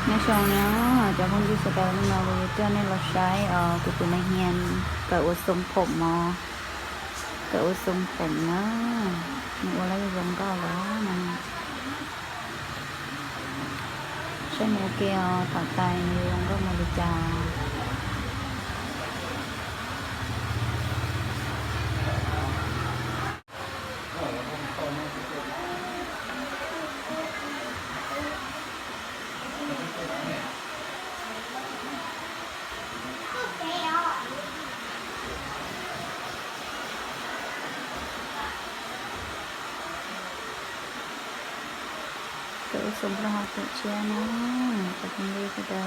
ໃນຊ່ວງນີ້ເຈົ້າຂອງຢູ່ສະເດານີ້ເນາະ ເຈົ້າແນວລາວໃຊ້ ເອີ ກູເປີນນັກຮຽນ ກະອົດຊົງຜົມເນາະ ກະອົດຊົງຜົມເນາະ ມັນອົດແລ້ວລົງກໍລະ ໃຊ້ໂມເກວ ຖອດໄຕລົງກໍມາເລີຍຈ້າ. ໂຕສົມລະຫະຕຸເຊຍນະ ຈະເປັນເລກະດາ.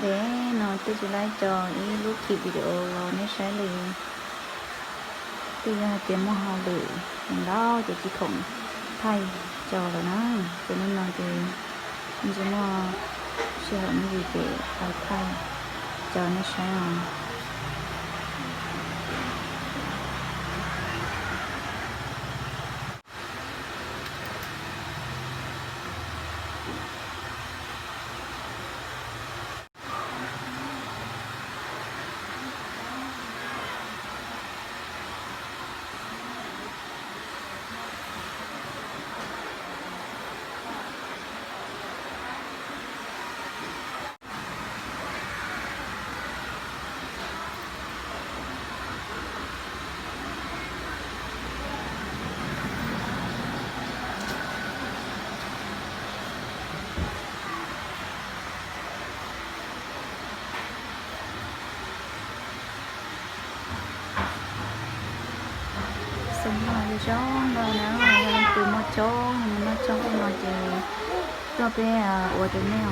ເດເນາະ ຕິຈຸໄລຈອອີ ລູກຄລິບວິດີໂອເນາະ ໃຊ້ເລີຍ ຕິຍາເຕຍມໍເຮົາເລີຍ ເຫັນແລ້ວຈະຈິຄົງໄທຈອລະນະ ຈະແນ່ນອນເຕ ມັນຈະມໍເຊເຮົາມີເຕໄທຈອນະໃຊ້. ສົມມາຢູ່ຊ່ອງເຮົານະ ຍັງຕື່ມໝົດຊ່ອງ ຍັງມາຊ່ອງອີກໜ້ອຍເຈ ຕໍ່ໄປ ອາ ອັວເຕັມແນວ.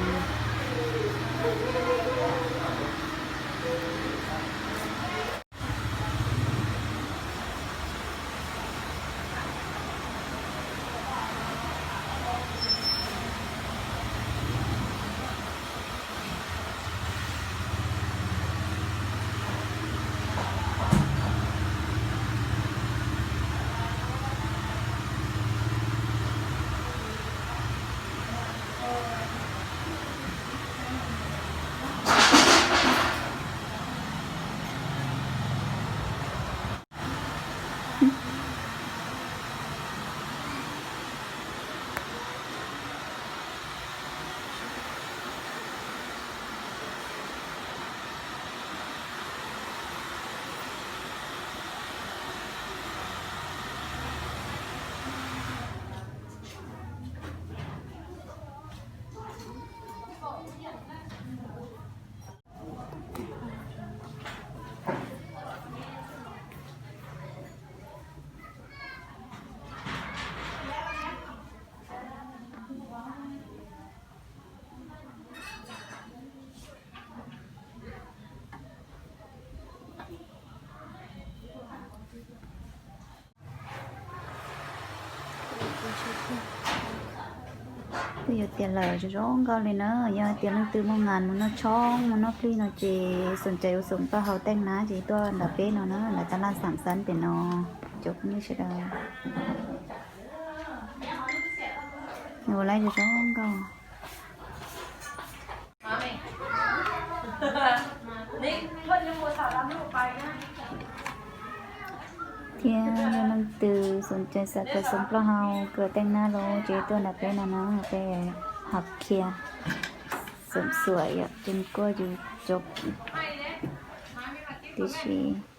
ຢູ່ຕຽນລາວຈະຮ້ອງເຂົາເລີຍເນາະ ຢ່າຕຽນໜັງສືມາງານ ໝູ່ນອກຊ່ອງ ໝູ່ນອກພລີເນາະເຈ ສົນໃຈອຸສົມຕໍ່ເຮົາແຕ່ງໜ້າເຈ ຕົວອັນດາເປ້ເນາະ ເນາະ ລະຕະຫຼາດສາມຊັ້ນເປັນເນາະ ຈົບນີ້ຊະດາ ຢູ່ໄລຈະຮ້ອງເຂົາ. ທຽງຍັງໜັງສືສົນໃຈສັກກະສົມເພາະເຮົາ ເກີດແຕ່ງໜ້າໂລເຈຕົວໜ້າເປັນນະນະ ແຕ່ຮັບເຄຍເສີມສວຍ ຈົນກວ່າຢູ່ຈົບ ຕິຊີ.